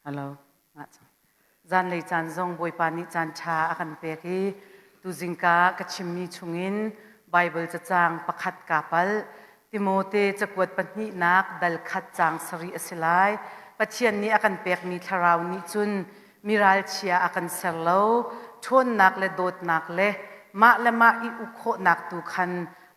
Hello. Zanlei caan zong Bawipa nih caan ṭha a kan pek i tuzingka ka chimmi chungin Baibal cacang pakhat kaa palh. Timote cakuat pahnihnak dal khat caang sarih a si lai. Pathian nih a kan pekmi thlarau nih cun mi ralchia a kan ser lo. Ṭhawnnak le dawtnak le mah le mah i uk khawhnak tu khan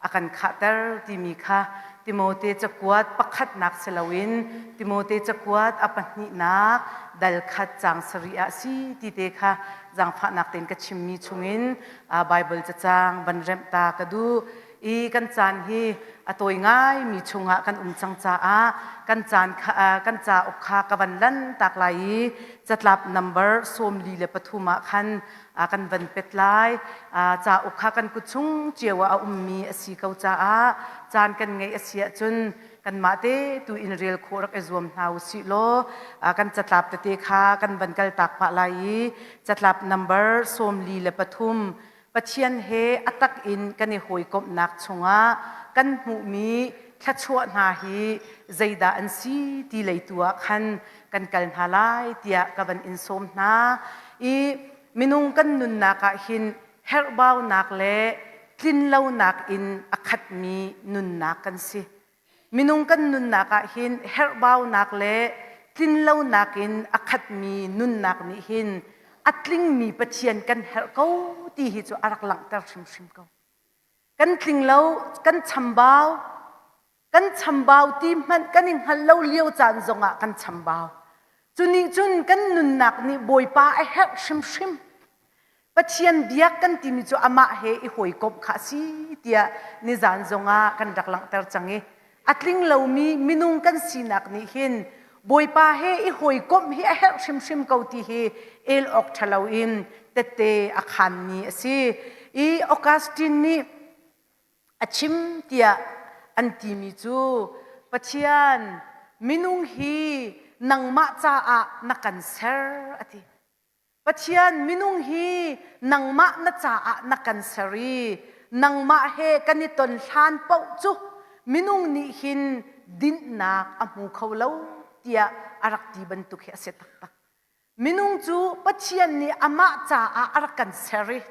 a kan khahter timi kha Timote cakuat pakhatnak si loin Timote cakuat a pahnihnak dal khat caang sarih ah si ti te kha zaangfahnak tein ka chimmi chungin Baibal cacang van remh ta ka duh i kan caan hi a tawi ngaimi chungah kan um cang caah kan caan kha kan cauk kha ka van lan tak lai i catlap number 43 ah khan kan van pet lai. Cauk kha kan kut chung cio ah a ummi a si ko caah caan kan ngeih a si ahcun kanmah te tu in rel khawh rak i zuam hna u sih law kan catlap tete kha kan van kal tak pah lai i catlap number 43 Pathian he a tak in kan i hawikomhnak chungah kan hmuhmi thluachuah hna hi zeidah an si ti lei tu ah khan kan kal hna lai tiah ka van in sawm hna i minung kan nunnak ah hin herhbaunak le tlinlonak in a khatmi nunnak kan si. Minung kan nunnak ah hin herhbaunak le tlinlonak in a khatmi nunnak nih hin a tlingmi Pathian kan herh ko ti hi cu a rak langhter hrimhrim ko. Kan tling lo, kan chambau, kan chambau ti hmanh kan i hngalh lo lio caan zongah kan chambau. Cu nih cun kan nunnak nih Bawipa a herh hrimhrim. Pathian biak kan timi cu amah he i hawikomh kha a si tiah nizan zongah kan rak langhter cang i a tling lomi minung kan sinak nih hin Bawipa he i hawikomh hi a herh hrimhrim ko ti hi el awk ṭha loin tette a khaanmi a si. I Augustine nih a chim tiah an timi cu Pathian minung hi nangmah caah na kan ser a ti. Pathian minung hi nangmah na caah na kan ser i nangmah he kan i ton hlan paoh cu minung nih hin dinhnak a hmu kho lo tiah a rak ti bantuk hi a si taktak. Minung cu Pathian nih amah caah a rak kan ser i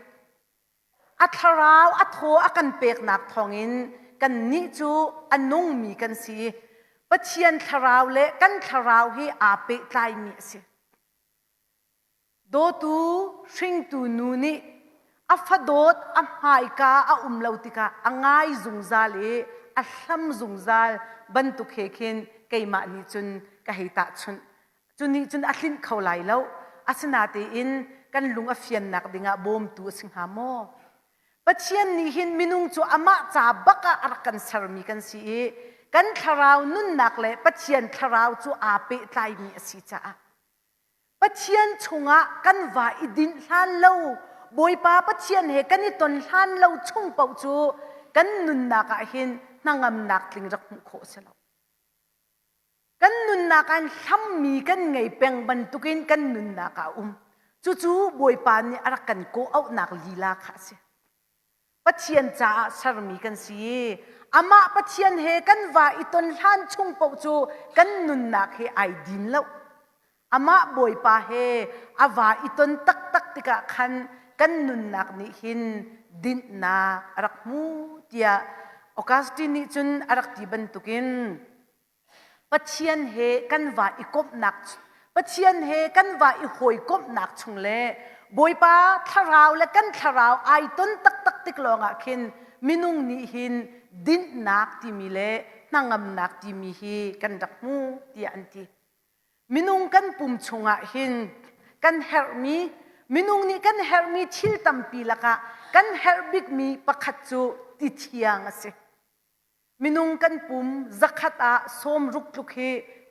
A thlarau a thaw a kan peknak thawngin kannih cu a nungmi kan si i Pathian thlarau le kan thlarau hi aa pehtlaimi a si. Dawtu hringtu nu nih a fadawt a hmaika a um lo tikah a ngai zungzal i a hlam zungzal bantuk he khin keimah nih cun ka hei tahchunh. Cu nih cun a hlinh kho lai lo. Asinain kan lung a fiannak dingah bawmtu a si hnga maw? Pathian nih hin minung cu amah ca bak ah a rak kan sermi kan si i kan thlarau nunnak le Pathian thlarau cu aa pehtlaimi a si caah Pathian chungah kan va i dinh hlan lo Bawipa Pathian he kan i ton hlan lo chung paoh cu kan nunnak ah hin hnangamnak tling rak hmuh khawh a si lo. Kan nunnak ah hlammi kan ngei peng bantukin kan nunnak ah a um. Cucu Bawipa nih a rak kan kawh auhnak lila kha a si. Pathian caah sermi kan si i amah Pathian he kan va i ton hlan chung paoh cu kan nunnak he ai din lo. Amah Bawipa he a va i ton taktak tikah khan kan nunnak nih hin dinhnak a rak hmu tiah Augustine nih cun a rak ti bantukin Pathian he kan va i komhnak Pathian he kan va i hawikomhnak chung le Bawipa thlarau le kan thlarau ai ton taktak tik lawngah khin minung nih hin dinhnak timi le hnangamnak timi hi kan rak hmu tiah an ti. Minung kan pum chungah hin kan herhmi minung nih kan herhmi thil tampi lakah kan herh bikmi pakhat cu ti thiang a si. Minung kan pum zakhat ah 60 tluk hi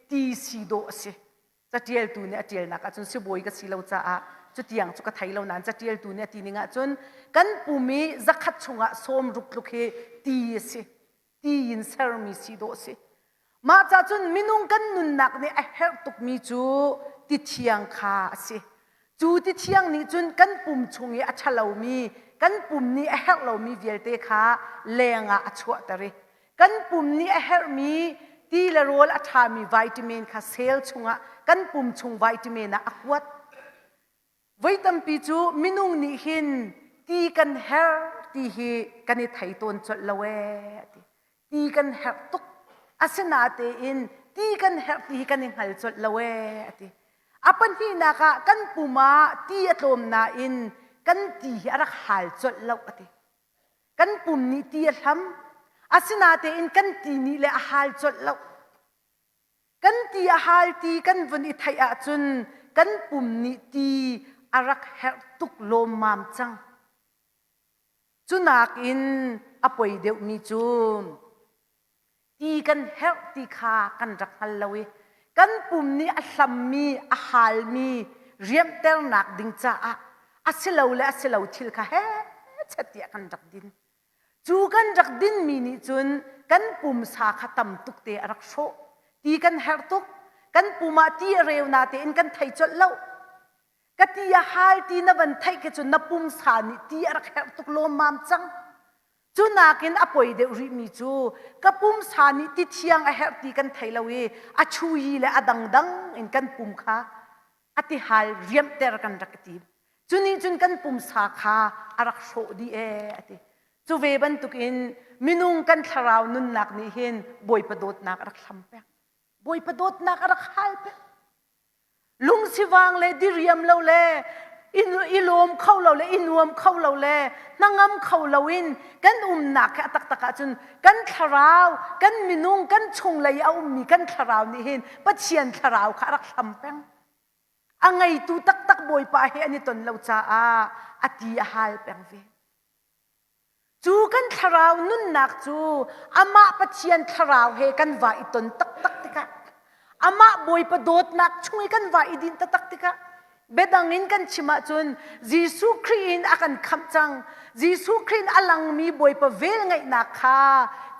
ti si dawh a si. Catialtu nih a tialnak ahcun sibawi ka si lo caah cutiang cu ka thei lo nain catialtu nih a ti ning ahcun kan pum i zakhat chungah 60 tluk hi ti a si. Ti in sermi si dawh a si. Mah ca cun minung kan nunnak nih a herh tukmi cu ti thiang kha a si. Cu ti thiang nih cun kan pum chung i a ṭhalomi, kan pum nih a herh lomi vialte kha lengah a chuahter i kan pum nih a herhmi ti le rawl a ṭhami vitamin kha cell chungah kan pum chung vitamin ah a kuat. Voi tampi cu minung nih hin ti kan herh ti hi kan i thei tawn colh lo ee a ti. Ti kan herh tuk. Asinatein ti kan herh ti hi kan i hngal colh lo ee a ti. A pahnihnak ah kan pum ah ti a tlawm nain kan ti hi a rak hal colh lo a ti. Kan pum nih ti a hlam. Asinatein kan ti nih le a hal colh lo. Kan ti a hal ti kan vun i theih ahcun kan pum nih ti a rak herh tuk lawmmam cang. Cu nakin a poi deuhmi cu ti kan herh ti kha kan rak hngal lo i kan pum nih a hlammi, a halmi riamhternak ding caah a si lo le a si lo thil kha hechet tiah kan rak din. Cu kan rak dinmi nih cun kan pumsa kha tam tuk te a rak hrawh. Ti kan herh tuk. Kan pum ah ti a reu natein kan thei colh lo. Ka ti a hal ti na van theih khi cun na pumsa nih ti a rak herh tuk lawmmam cang. Cu nakin a poi deuh rihmi cu ka pumsa nih ti thiang a herh ti kan thei lo i a chuyi le a dangdang in kan pum kha a tihal riamhter kan rak i tim. Cu nih cun kan pumsa kha a rak hrawh dih ee a ti. Cu ve bantukin minung kan thlarau nunnak nih hin Bawipa dawtnak a rak hlam peng. Bawipa dawtnak a rak hal peng. Lungsivang le diriam lo le i lawm kho lo le i nuam kho lo le hnangam kho lo in kan umnak hi a taktak ahcun kan thlarau kan minung kan chunglei a ummi kan thlarau nih hin Pathian thlarau kha a rak hlam peng. A ngeitu taktak Bawipa he an i ton lo caah a ti a hal peng ve. Cu kan thlarau nunnak cu amah Pathian thlarau he kan va i ton taktak tikah amah Bawipa dawtnak chung i kan va i dinh taktak tikah biadang in kan chim ahcun Jesuh Khrih in a kan khamh cang. Jesuh Khrih in a langmi Bawipa velngeihnak kha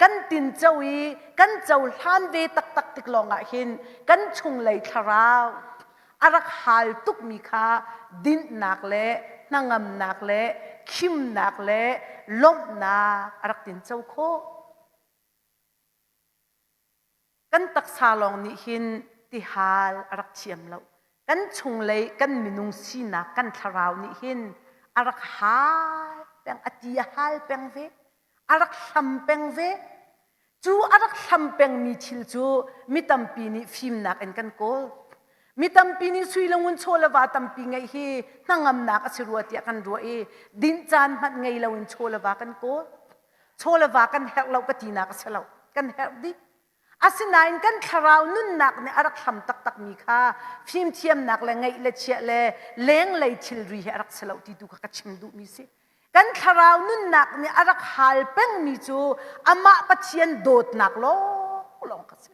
kan tinco i kan cohlan ve taktak tik lawngah hin kan chunglei thlarau a rak hal tukmi kha dinhnak le hnangamnak le khimnak le lawmhnak a rak tinco khawh. Kan taksa lawng nih hin tihal a rak thiam lo. Kan chunglei kan minung sinak kan thlarau nih hin a rak hal peng, a ti a hal peng ve. A rak hlam peng ve. Cu a rak hlam pengmi thil cu mi tampi nih fimnak in kan kawl. Mi tampi nih sui le ngun chaw le va tampi ngeih hi hnangamnak a si rua tiah kan ruah i dinh caan hmanh ngei loin chaw le va kan kawl. Chaw le va kan herh lo ka tinak a si lo. Kan herh dih. Asinain kan thlarau nunnak nih a rak hlam taktakmi kha fimthiamnak le ngeih le chiah le lenglei thilri hi a rak si lo ti tu kha ka chim duhmi si. Kan thlarau nunnak nih a rak hal pengmi cu amah Pathian dawtnak lawnglawng kha si.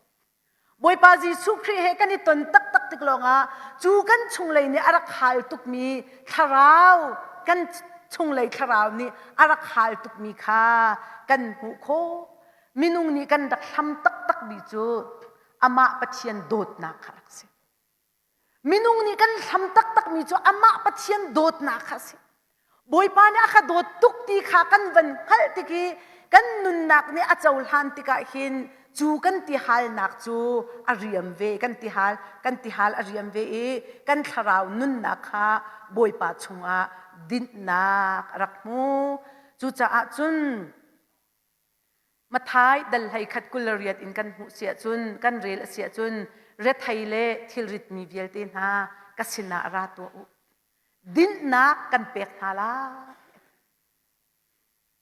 Bawipa Jesuh Khrih he kan i ton taktak tik lawngah cu kan chunglei nih a rak hal tukmi thlarau kan chunglei thlarau nih a rak hal tukmi kha kan hmuh khawh. Minung nih kan rak hlam taktakmi cu amah Pathian dawtnak kha rak si. Minung nih kan hlam taktakmi cu amah Pathian dawtnak kha a si. Bawipa nih a ka dawt tuk ti kha kan van hngalh tik i kan nunnak nih a cohlan tikah hin cu kan tihalnak cu a riam ve kan tihal kan tihal a riam ve i kan thlarau nunnak kha Bawipa chungah dinhnak a rak hmu. Cucaah cun Mathai dal 11 28 in kan hmuh si ahcun kan rel a si ahcun rethei le thilritmi vialte hna ka sinah ra tuah u. Dinhnak kan pek hna lai.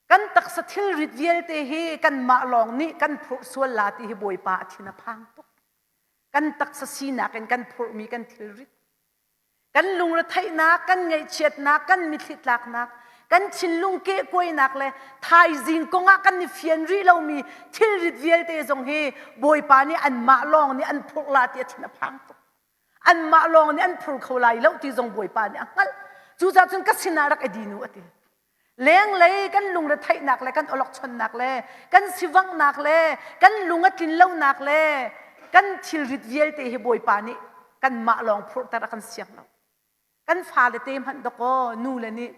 Kan taksa thilrit vialte hi kanmah lawng nih kan phurh sual la ti hi Bawipa a thin a phang tuk. Kan taksa sinak in kan phurhmi kan thilrit Kan lungretheihnak, kan ngaihchiatnak, kan mitthli tlaknak, kan thinlung kehkuainak le thaizing kongah kan i fian rih lomi thilrit vialte zong hi Bawipa nih anmah lawng nih an phurh la ti a thin a phang tuk. Anmah lawng nih an phur kho lai lo ti zong Bawipa nih a hngalh. Cucaah cun ka sinah rak i din u a ti. Lenglei kan lungretheihnak le kan awlokchonnak le kan sivanghnak le kan lung a tlin lonak le kan thilrit vialte hi Bawipa nih kanmah lawng phurhter a kan siang lo. Kan fale te hmanh dakaw nu le nih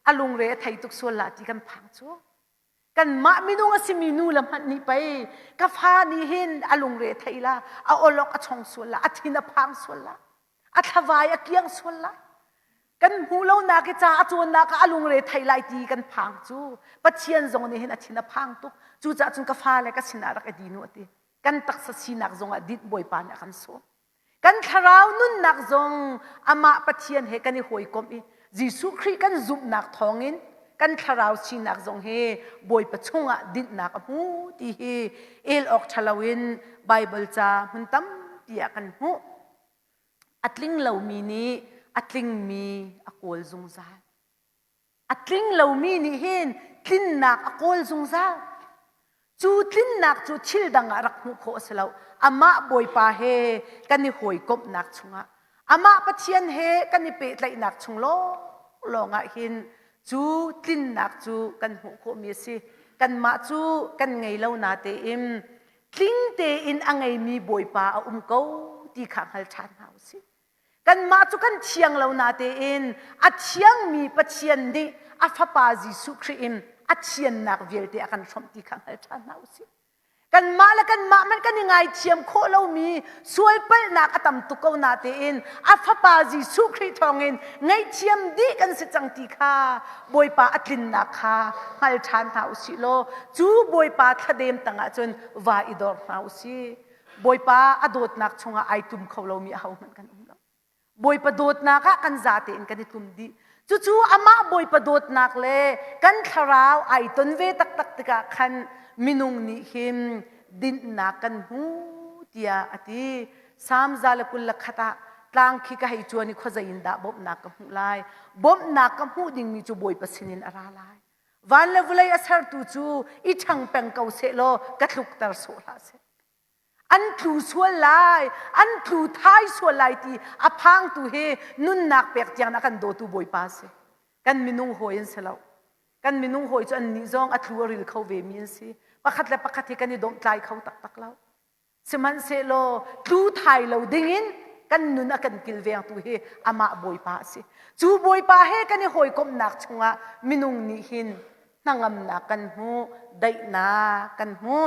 a lungre a thei tuk sual la ti kan phang cu. Kanmah minung a simi nu le hmanh nih pei ka fa nih hin a lungre thei la, a awlok a chong sual la, a thin a phang sual la, a thlavai a kiang sual la. Kan hmuh lonak i ca a cawnnak ah a lungre thei lai ti kan phang cu Pathian zong nih hin a thin a phang tuk. Cucaah cun ka fale ka sinah rak i din u a ti. Kan taksa sinak zongah dinh Bawipa nih a kan sawm. Kan thlarau nunnak zong amah Pathian he kan i hawikomh i Jesuh Khrih kan zumhnak thawngin kan thlarau sinak zong hi Bawipa chungah dinhnak a hmu ti hi el awk ṭha loin Baibal ca hmun tampi ah kan hmuh. A tling lomi nih a tlingmi a kawl zungzal. A tling lomi nih hin tlinnak a kawl zungzal. Cu tlinnak cu thil dang ah rak hmuh khawh a si lo. Amah Bawipa he kan i hawikomhnak chungah, amah Pathian he kan i pehtlaihnak chung lawnglawng ah hin cu tlinnak cu kan hmuh khawhmi a si. Kanmah cu kan ngei lo na tein tling tein a ngeimi Bawipa a um ko ti kha hngal ṭhan hna u sih. Kanmah cu kan thiang lo natein a thiangmi Pathian nih a Fapa Jesuh Khrih in a thiannak vialte a kan hrawmh ti kha hngal ṭhan hna u sih. Kanmah le kanmah hmanh kan i ngaithiam khawh lomi sualpalhnak a tam tuk ko natein a Fapa Jesuh Khrih thawngin ngaihthiam dih kan si cang ti kha Bawipa a tlinnak kha hngal ṭhan hna u sih law cu Bawipa thladem tangah cun va i dor hna u sih. Bawipa a dawtnak chungah ai tlum kho lomi ahohmanh kan um lo. Bawipa dawtnak ah kan za tein kan i tlum dih. Cucu amah Bawipa dawtnak le kan thlarau ai ton ve taktak tikah khan minung nih hin dinhnak kan hmu tiah a ti. Salm 121 ah tlang khi ka hei cuan i khuazei in dah bawmhnak ka hmuh lai? Bawmhnak ka hmuh dingmi cu Bawipa sinin a ra lai. Van le vawlei a sertu cu i ṭhang peng ko seh law ka tlukter sawh hlah seh. An tlu sual lai, an tlu thai sual lai ti a phangtu hi nunnak pek tiang a kan dawtu Bawipa a si. Kan minung hawi an si lo. Kan minung hawi cu annih zong a tlu a ril kho ve mi an si. Pakhat le pakhat hi kan i domhtlai kho taktak lo. Sihmanhsehlaw tlu thai lo dingin kan nun a kan kilvengtu hi amah Bawipa a si. Cu Bawipa he kan i hawikomhnak chungah minung nih hin hnangamnak kan hmu, daihnak kan hmu.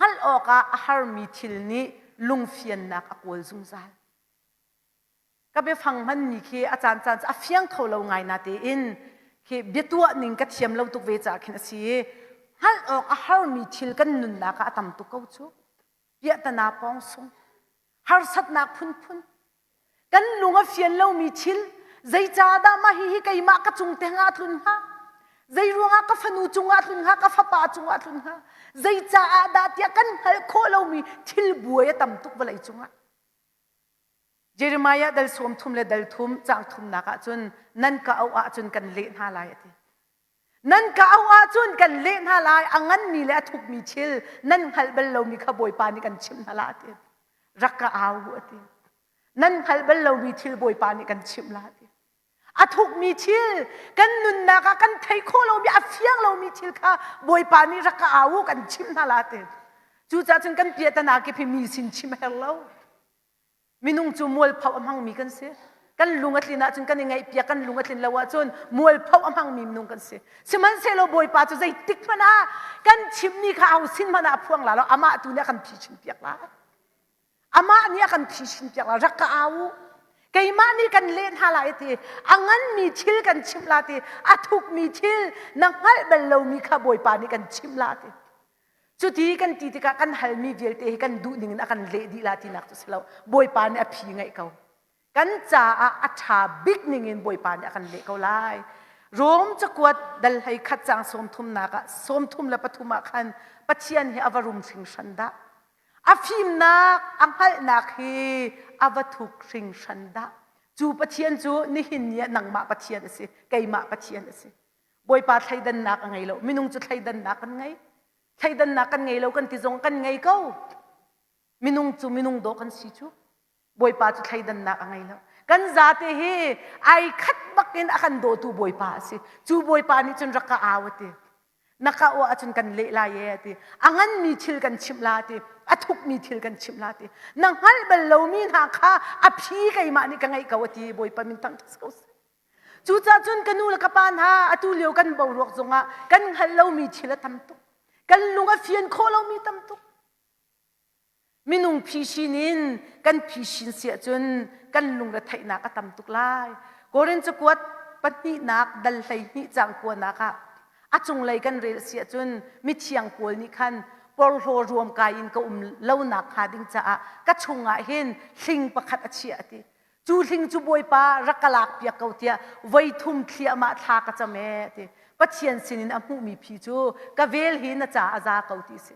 Hngalh awkah a harmi thil nih lungfiannak a kawl zungzal. Ka biafang hmanmi khi a caan caan a fiang kho lo ngai na tein khi biatuah ning ka thiam lo tuk ve caah khin a si i hngalh awk a harmi thil kan nunnak ah a tam tuk ko cu. Piahtana pawng sung, harsatnak phunphun, kan lung a fian lomi thil, zeicahdah mah hihi keimah ka cung te hnga tlun hnga? Zei ruangah ka fanu cungah tlun hnga, ka fapa cungah tlun hnga? Zeicaah dah tiah kan hngalh khawh lomi thil buai a tam tuk vawlei cungah. Jeremiah dal sawm thum le dal thum caang thumnak ah cun nan ka auh ahcun kan leh hna lai a ti. Nan ka auh ahcun kan leh hna lai a nganmi le a thukmi thil nan hngalh bal lomi kha Bawipa nih kan chimh hna la a ti. Rak ka au u a ti. Nan hngalh bal lomi thil Bawipa nih kan chimh la a ti. A thukmi thil kan nunnak ah kan theih khawh lomi a fiang lomi thil kha Bawipa nih rak ka au u kan chimh hna la a ti. Cucaah cun kan piahtana kip hi mi sin chim a herh lo. Minung cu mualpho a hmangmi kan si. Kan lung a tlin ahcun kan i ngaihpiak, kan lung a tlin lo ahcun mualpho a hmangmi minung kan si. Sihmanhsehlaw Bawipa cu zeitik hmanh ah kan chimmi kha aho sin hmanh ah a phuang la lo, amah tu nih a kan phi piak lai. Amah nih a kan phi piak lai. Rak ka au u. Keimah nih kan leh hna lai ti, a nganmi thil kan chimh la ti, a thukmi thil na hngalh bal lomi kha Bawipa nih kan chimh la ti. Cuti kan ti tikah kan halmi vialte hi kan duh ning in a kan leh dih la tinak cu si lo. Bawipa nih a phi ngaih ko. Kan caah a ṭha bik ning in Bawipa nih a kan leh ko lai. Rom cakuat dal hlei khat cang sawm thumnak ah 33 ah khan Pathian hi a va rum hringhran dah. A fimnak, a hngalhnak hi a va thuk hringhran dah. Cu Pathian cu nihin ni ah nangmah Pathian a si, keimah Pathian a si. Bawipa thleidannak a ngei lo. Minung cu thleidannak kan ngei. Thleidannak kan ngei lo kan ti zong kan ngei ko. Minung cu minung dawh kan si cu. Bawipa cu thleidannak a ngei lo. Kan zate hi ai khat bak in a kan dawtu Bawipa a si. Cu Bawipa nih cun rak ka au a ti. Na ka awh ahcun kan leh lai e a ti. A nganmi thil kan chimh la a ti. A thukmi thil kan chimh la a ti. Na hngalh bal lomi hna kha a phi keimah nih ka ngeih ko a ti. Bawipa min thangṭhat ko seh. Cucaah cun ka nu le ka pa hna atu lio kan boruak zongah kan hngalh lomi thil a tam tuk. Kan lung a fian khawh lomi tam tuk. Minung phisin in kan phisin si ahcun kan lungretheihnak a tam tuk lai. Korin cakuat pahnihnak dal 12 cang kuanak ah a cunglei kan rel si ahcun mithiang Paul nih khan porhlaw ruamkai in ka um lonak hnga ding caah ka chungah hin hling pakhat a chiah a ti. Cu hling cu Bawipa rak ka lak piak ko tiah voi thum thliahmah thla ka cam ee ti. Pathian sinin a hmuhmi phi cu ka vel hi na ca a za ko ti si.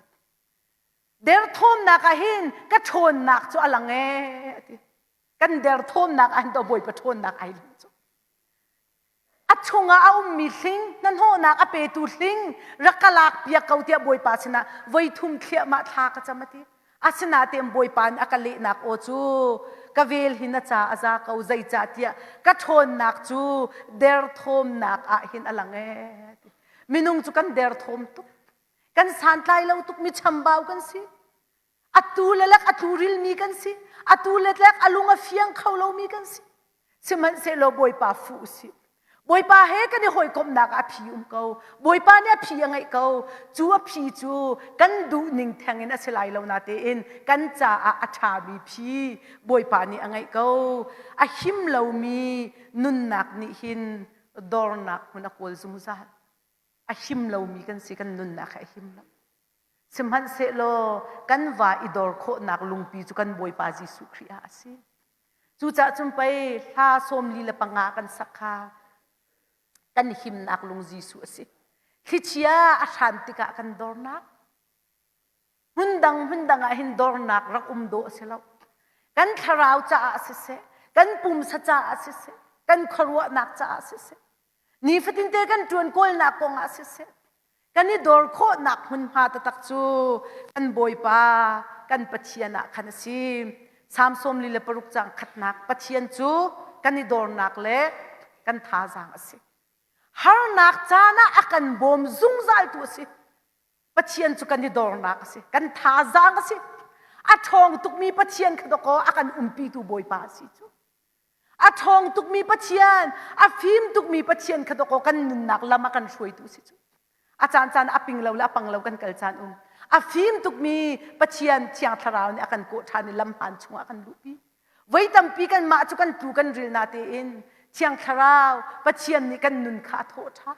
Derthawmnak ah hin ka ṭhawnnak cu a lang ee a ti. Kan derthawmnak ah hin to Bawipa ṭhawnnak ai lang cu. A chungah a ummi hling, hnahnawhnak a petu hling rak ka lak piak ko tiah Bawipa sinah voi thum thliahmah thla ka cam a ti. Asinain Bawipa nih a ka lehnak aw cu ka vel hi na ca a za ko zeicahtiah ka ṭhawnnak cu derthawmnak ah hin a lang ee. Minung cu kan derthawm tuk. Kan santlai lo tuk mi chambau kan si. Atu le lek a tlurilmi kan si. Atu le lek a lung a fiang kho lomi kan si. Sihmanhsehlaw Bawipa fuh usih. Bawipa he kan i hawikomhnak ah a phi um ko. Bawipa nih a phi a ngeih ko. Cu a phi cu kan duh ning theng in a si lai lo natein kan caah a ṭhami phi Bawipa nih a ngeih ko. A him lomi nunnak nih hin dornak hmun a kawl zungzal. A him lomi kan si kan nunnak hi a him lo sihmanhsehlaw kan va i dor khawhnak lungpi cu kan Bawipa Jesuh Khrih ah a si. Cucaah cun pei hla 45 kan sak kha kan himnak lung Jesuh a si. Thlichia a hran tikah kan dornak hmundang hmundang ah hin dornak rak um dawh a si lo. Kan thlarau caah siseh kan pumsa caah siseh kan khuaruahnak caah siseh Nifatinte kan ṭuan kawlnak kong ah siseh, kan i dor khawhnak hmunhma taktak cu kan Bawipa, kan Pathian ah khan a si. Salm 46 caang khatnak Pathian cu kan i dornak le kan thazaang a si. Harnak caan ah a kan bawm zungzaltu a si. Pathian cu kan i dornak a si, kan thazaang a si. A ṭhawng tukmi Pathian kha dawkaw a kan umpitu Bawipa a si cu. A ṭhawng tukmi Pathian, a fim tukmi Pathian kha dawkaw kan nunnak lam a kan hruaitu si cu. A caancaan a ping lo le a pang lo kan kal caan um. A fim tukmi Pathian Thiang Thlarau nih a kan kawh ṭhan i lam hmaan chungah a kan luhpi. Voi tampi kanmah cu kan tlu kan ril natein Thiang Thlarau Pathian nih kan nun kha a thawh ṭhan.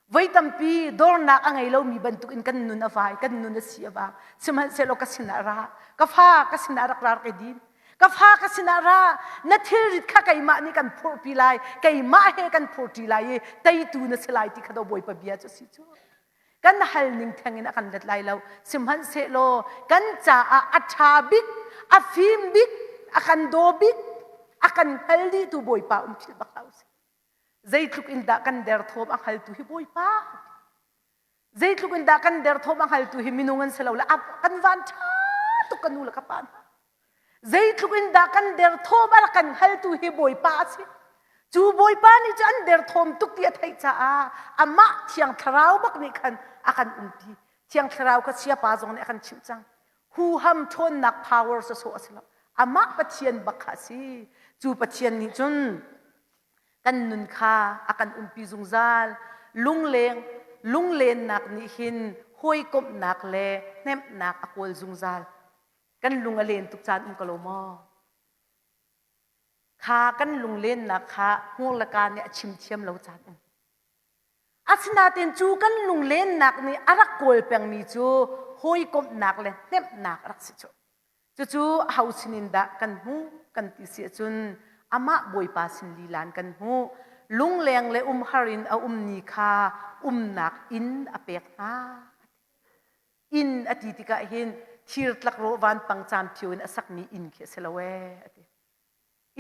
Voi tampi dornak a ngei lomi bantukin kan nun a vai, kan nun a si a vang. Sihmanhsehlaw ka sinah ra, ka fa ka sinah rak ra rak i din. Ka fa ka sinah ra, na thilrit kha keimah nih kan phurhpi lai, keimah he kan phurṭi lai i teitu na si lai ti kha do Bawipa bia cu a si cu. Kan hal ning theng in a kan let lai lo. Sihmanhsehlaw kan caah a ṭha bik, a fim bik, a kan daw bik, a kan hngal dihtu Bawipa um philh bak hlah usih. Zeitluk in dah kan derthawm a hngaltu hi Bawipa. Zeitluk in dah kan derthawm a hngaltu hi minung an si lo le kan van ṭha tuk ka nu le ka pa hna. Zeitluk in dah kan derthawm a kan hngaltu hi Bawipa a si. Cu Bawipa nih cu an derthawm tuk ti a theih caah amah Thiang Thlarau bak nih khan a kan umpi. Thiang Thlarau kha siapa zong nih a kan chimh cang. Huham ṭhawnnak power sawsawh a si lo. Amah Pathian bak kha a si. Cu Pathian nih cun kan nun kha a kan umpi zungzal. Lungleng lunglennak nih hin hawikomhnak le hnemhnak a kawl zungzal. Kan lung a len tuk caan um ko lo maw? Kha kan lunglennak kha hmur le ka nih a chim thiam lo caan um. Asinain cu kan lunglennak nih a rak kawl pengmi cu hawikomhnak le hnemhnak a rak si cu. Cucu aho sinin dah kan hmuh kan ti si ahcun amah Bawipa sin lila in kan hmuh. Lungleng le umhar in a ummi kha umnak inn a pek hna. Inn a ti tikah hin thir tlakrawh vanpang camphio in a sakmi inn khi a si lo ee a ti.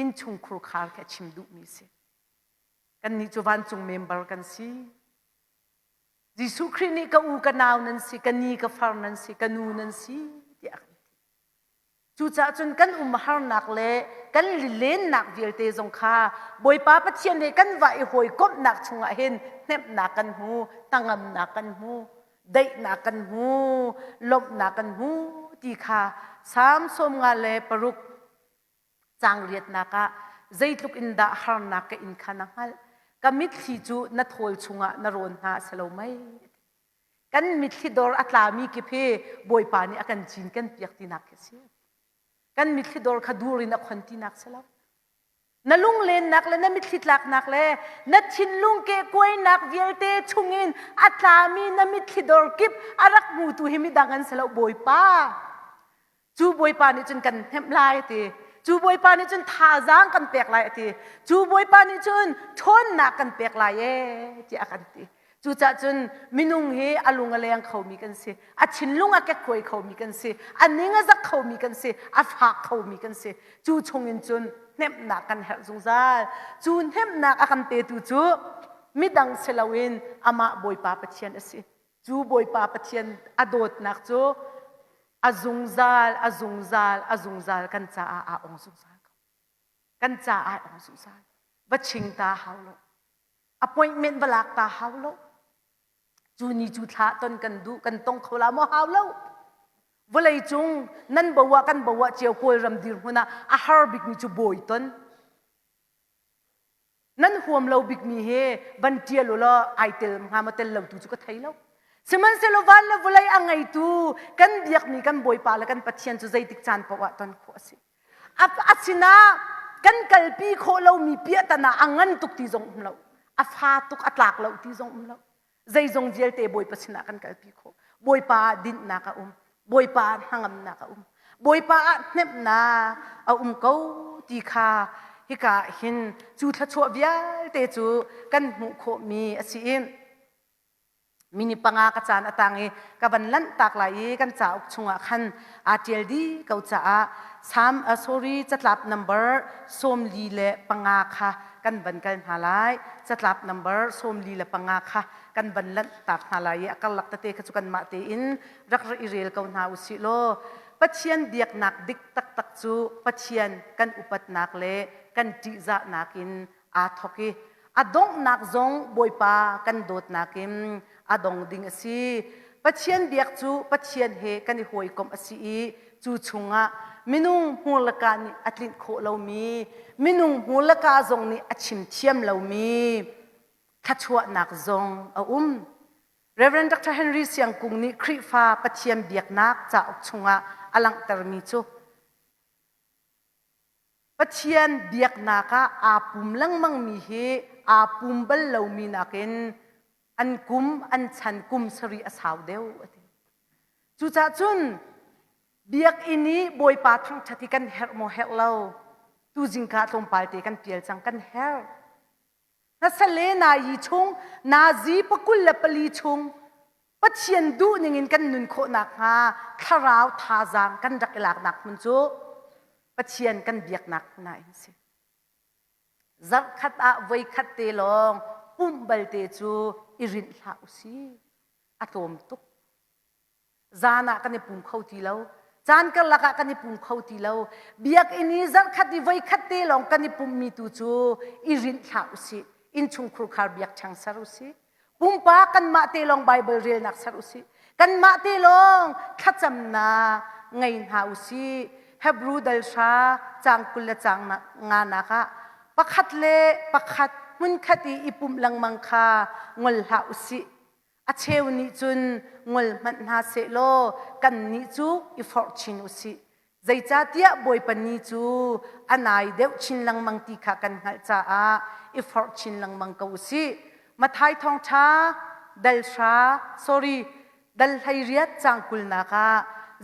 Innchungkhur khar khi a chim duhmi a si. Kannih cu vancung member kan si. Jesuh Khrih nih ka u ka nau nan si, ka ni ka far nan si, ka nu nan si tiah a kan ti. Cucaah cun kan umharnak le kan lilennak vialte zong kha Bawipa Pathian he kan va i hawikomhnak chungah hin hnemhnak kan hmu, hnangamnak kan hmu, daihnak kan hmu, lawmhnak kan hmu ti kha Salm 56 Caang riatnak ah zeitluk in dah harnak ka in kha na hngalh. Ka mitthli cu na thawl chungah na rawn hna a si lo mei? Kan mitthli dor a tlami kip hi Bawipa nih a kan cin kan piak tinak khi a si. Kan mitthli dor kha dur in a khon tinak si lo. Na lunglennak le na mitthli tlaknak le na thinlung kehkuainak vialte chungin a tlami na mitthli dor kip a rak hmutu hi midang an si lo Bawipa. Cu Bawipa nih cun kan hnemh lai a ti. Cu Bawipa nih cun thazaang kan pek lai a ti. Cu Bawipa nih cun ṭhawnnak kan pek lai ee tiah a kan ti. Cucaah cun minung hi a lung a leng khomi kan si, a thinlung a kekkuai khomi kan si, a ning a zak khomi kan si, a fak khomi kan si. Cu chungin cun hnemhnak kan herh zungzal. Cu hnemhnak a kan petu cu midang si loin amah Bawipa Pathian a si. Cu Bawipa Pathian a dawtnak cu a zungzal, a zungzal, a zungzal kan caah aa ong zungzal ko. Kan caah aa ong zungzal. Va ching ta hau lo. Appointment va lak ta hau lo. Cu ni cu thla ton kan duh kan tong kho la maw hau lo. Vawlei cung nan bo ah kan bo ah cio Kawlram dirhmun ah a har bikmi cu bawi ton. Nan huam lo bikmi he van ṭial u law ai tel hnga maw tel lo tu cu ka thei lo. Sihmanhsehlaw van le vawlei a ngeitu kan biakmi kan Bawipa le kan Pathian cu zeitik caan paoh ah ton khawh a si. A sinah kan kalpi khawh lomi piahtana a ngan tuk ti zong um lo. A fa tuk a tlak lo ti zong um lo. Zeizong vialte Bawipa sinah kan kalpi khawh. Bawipa ah dinhnak a um. Bawipa ah hnangamnak a um. Bawipa ah hnemhnak a um ko ti kha hika ah hin cu thluachuah vialte cu kan hmuh khawhmi a si i Mini panga ka caan a tang i ka van lanhtak lai i kan cauk chungah khan aa ṭial dih ko caah Sam uh, sorry catlap number 45 kha kan van kal hna lai. Catlap number 45 kha kan van lanhtak hna lai i a karlak tete kha cu kanmah tein rak i rel ko hna usih law Pathian biaknak dik taktak cu Pathian kan upatnak le kan ṭihzahnak in aa thawk i a donghnak zong Bawipa kan dawtnak in a dong ding a si. Pathian biak cu Pathian he kan i hawikomh a si i cu chungah minung hmur le ka nih a tlinh khawh lomi, minung hmur le ka zong nih a chim thiam lomi thluachuahnak zong a um. Reverend Dr. Henry Siangkung nih Khrihfa Pathian biaknak cauk chungah a langhtermi cu Pathian biaknak ah aa pum lengmangmi hi aa pum bal lomi nakin an kum an chan kum sarih a sau deuh a ti. Cucaah cun biakinn i Bawipa thangṭhat hi kan herh maw herh lo? Tu zingka tlawmpal te kan pial cang kan herh. Hnasale nayi chung nazi pakul le pali chung Pathian duh ningin kan nun khawh nakhnga thlarau thazaang kan rak i laknak hmun cu Pathian kan biaknak hmun ah in si. Zarhkhat ah voikhat te lawng pumh balte cu i rinh hlah u si. A tlawm tuk. Zan ah kan i pum kho ti lo. Caan karlak ah kan i pum kho ti lo. Biakinn i zarhkhat i voikhat te lawng kan i pummi tu cu i rinh hlah u sih. Innchung khar biakṭheng ser u sih. Pumpak kanmah te lawng Baibal relnak ser u sih. Kanmah te lawng thlacamnak ngei hna u sih. Hebrew dal hra caang 20 le caang nganak ah pakhat le pakhat hmunkhat i i pumh lengmang kha ngol hlah u sih. A cheu nih cun ngol hmanh hna sehlaw kannih cu i forh chin u sih. Zeicahtiah Bawipa ni cu a nai deuh chin lengmang ti kha kan hngalh caah i forh chin lengmang ko u sih. Matthai thawngṭha dal hra sorry dal 18 caang kulnak ah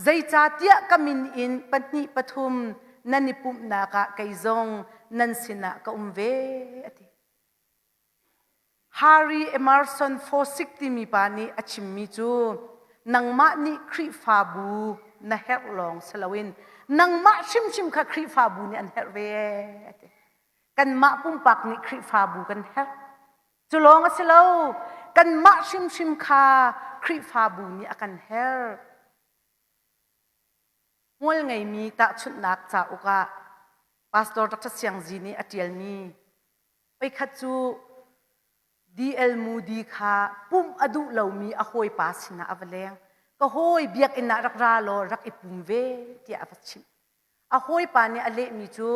zeicahtiah ka min in pahnih pathum nan i pumhnak ah kei zong nan sinah ka um ve a ti. Harry Emerson Fawcett timi pa nih a chimmi cu nangmah nih Khrihfabu na herh lawng si loin nangmah hrimhrim kha Khrihfabu nih an herh ve a ti. Kanmah pumpak nih Khrihfabu kan herh. Cu lawng a si lo, kanmah hrimhrim kha Khrihfabu nih a kan herh. Hmual ngeimi tahchunhnak cauk ah Pastor Dr. Siang Zi nih a ṭialmi Voikhat cu D.L. Moody kha pumh a duh lomi a hawipa sinah a va leng. Ka hawi biakinn ah rak ra law rak i pum ve tiah a va chimh. A hawipa nih a lehmi cu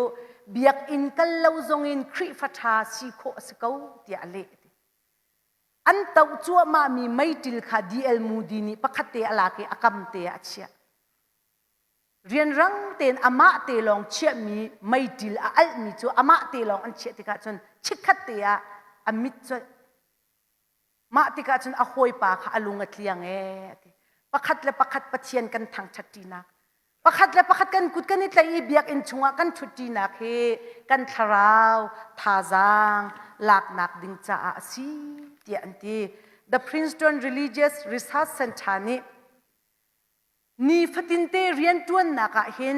biakinn kal lo zongin Khrihfa ṭha si khawh a si ko tiah a leh. An toh cuahmahmi meiṭil kha D.L. Moody nih pakhat te a lak i a kam te ah a chiah. Rianrang tein amah te lawng chiahmi meiṭil a alhmi cu amah te lawng an chiah tikah cun chikkhat te ah a mit colh. Mah tikah cun a hawipa kha a lung a tliang ee a ti. Pakhat le pakhat Pathian kan thangṭhat ṭinak, pakhat le pakhat kan kut kan i tlaih i biakinn chungah kan ṭhut ṭinak hi kan thlarau thazaang laknak ding caah a si tiah an ti. The Princeton Religious Research Center nih Nifatinte rianṭuannak ah hin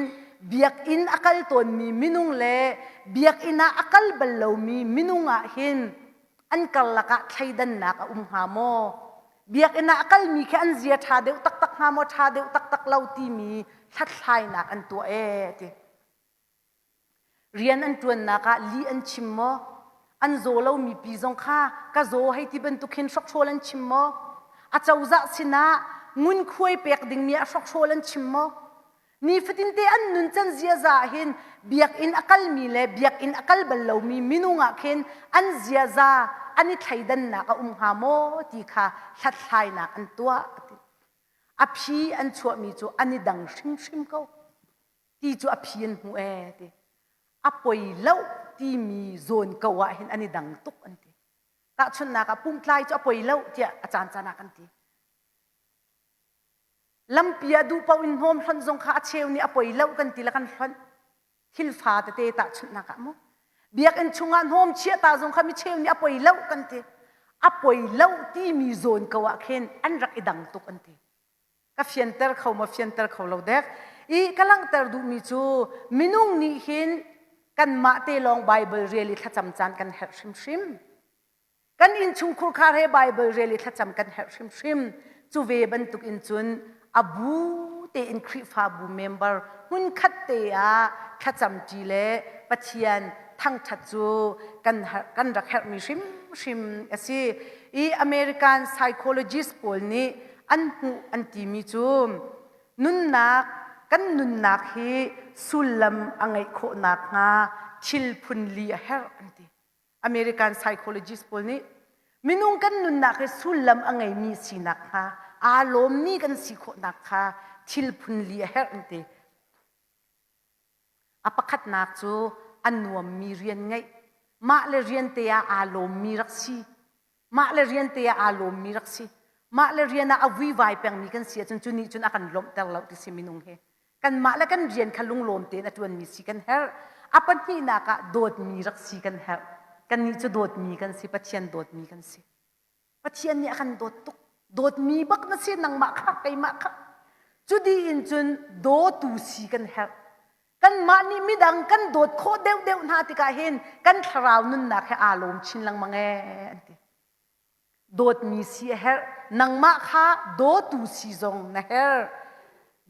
biakinn a kal tawnmi minung le biakinn ah a kal bal lomi minung ah hin an karlak ah thleidannak a um hnga maw? Biakinn ah a kalmi khi an zia ṭha deuh taktak hnga maw, ṭha deuh taktak lo timi hlathlainak an tuah ee ti. Rian an ṭuannak ah lih an chim maw? An zaw lomi pi zong kha ka zaw hei ti bantuk hin hrokhrawl an chim maw? Acozah sinah ngunkhuai pek dingmi ah hrokhrawl an chim maw? Nifatinte an nuncan ziaza ah hin biakinn a kalmi le biakinn a kal bal lomi minung ah khin an ziaza an i thleidannak a um hnga maw ti kha hlathlainak an tuah. A phi an chuahmi cu an i dang hrimhrim ko. Ti cu a phi an hmu ee ti. A poi lo timi zawn ko ah hin an i dang tuk an ti. Tahchunhnak ah pumtlai cu a poi lo tiah a caan caan ah kan ti. Lampi ah duh paoh in hnawm hlonh zong kha a cheu nih a poi lo kan ti le kan hlonh. Thil fa tete tahchunhnak ah mu. Biakinn chungah hnawm chiah ta zong kha mi cheu nih a poi lo kan ti. A poi lo timi zawn ko ah khin an rak i dang tuk an ti. Ka fianter kho maw fianter kho lo dek. I ka langhter duhmi cu minung nih hin kanmah te lawng Bible rel i thlacam caan kan herh hrimhrim. Kan innchungkhur khar he Bible rel i thlacam kan herh hrimhrim. Cu ve bantuk in cun a bu tein Khrihfabu member hmunkhat te ah thlacam ṭi le Pathian thangṭhat cu kan, kan rak herhmi hrimhrim a si. I American psychologist pawl nih an hmuh an timi cu nunnak kan nunnak hi sullam a ngeih khawh nakhnga thil phunli a herh an ti. American psychologist pawl nih minung kan nunnak hi sullam a ngeimi sinak hnga aa lawmmi kan si khawhnak kha thil phunli a herh an ti. A pakhatnak cu a nuammi rian ngeih. Mah le rian te ah aa lawmmi rak si. Mah le rian te ah aa lawmmi rak si. Mah le rian ah a vuivai pengmi kan si ahcun cu nih cun a kan lawmhter lo ti si minung hi. Kanmah le kan rian kha lunglawm tein a ṭuanmi si kan herh. A pahnihnak ah dawtmi rak si kan herh. Kannih cu dawtmi kan si, Pathian dawtmi kan si. Pathian nih a kan dawt tuk. Dawtmi bak na si nangmah kha keimah kha. Cu dih in cun dawtu si kan herh. Kanmah nih midang kan dawt khawh deuhdeuh hna tikah hin kan thlarau nunnak he aa lawm chin lengmang ee an ti. Dawtmi si a herh. Nangmah kha dawtu si zong na herh.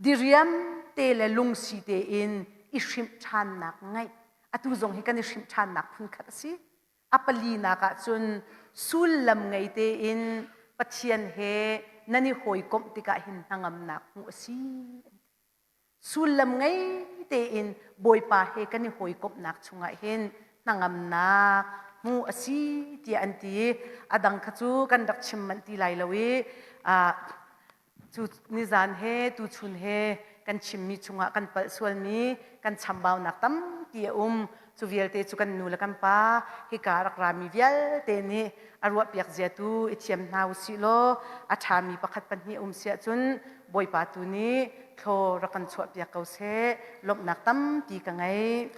Diriam te le lungsi tein i hrimh ṭhannak ngeih. Atu zong hi kan i hrimh ṭhannak phunkhat a si. A palinak ah cun sullam ngei tein Pathian he nan i hawikomh tikah hin hnangamnak hmuh a si. Sullam ngei tein Bawipa he kan i hawikomhnak chungah hin hnangamnak hmuh a si tiah an ti. A dang kha cu kan rak chim manh ti lai lo i Cu nizan he tuchun he kan chimmi chungah kan palh sualmi kan chambaunak tampi a um. Cu vialte cu kan nu le kan pa hika rak rami vialte nih a ruahpiak zia tu i thiam hna usih law a ṭhami pakhat pahnih um si ahcun Bawipa tu nih thlaw rak kan chuahpiak ko seh. Lawmhnak tampi ka ngei.